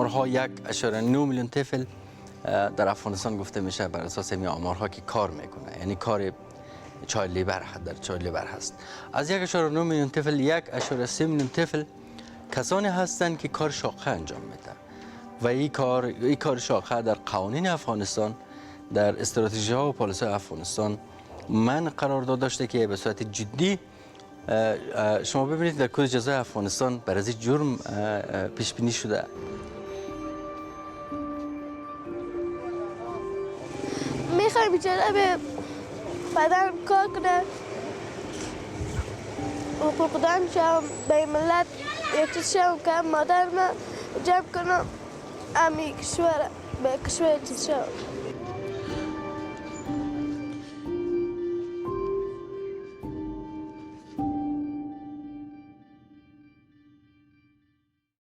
آمارها 1.9 میلیون طفل در افغانستان گفته میشه بر اساس این آمارها که کار میکنه، یعنی کار child labor در child labor هست. از 1.9 میلیون طفل، 1.3 میلیون طفل کسانی هستند که کار شاقه انجام میده و این کار شاقه در قوانین افغانستان، در استراتژی ها و پالیسی افغانستان منع قرار داشته که به صورت جدی شما ببینید در کد جزای افغانستان بر از جرم پیش بینی شده. میخوایم بیچاره پدرم کار کنه و پرقدم شم، به ملت یک چیز شم که مادر من جمع کنم، امی کشور به کشور چیز شم.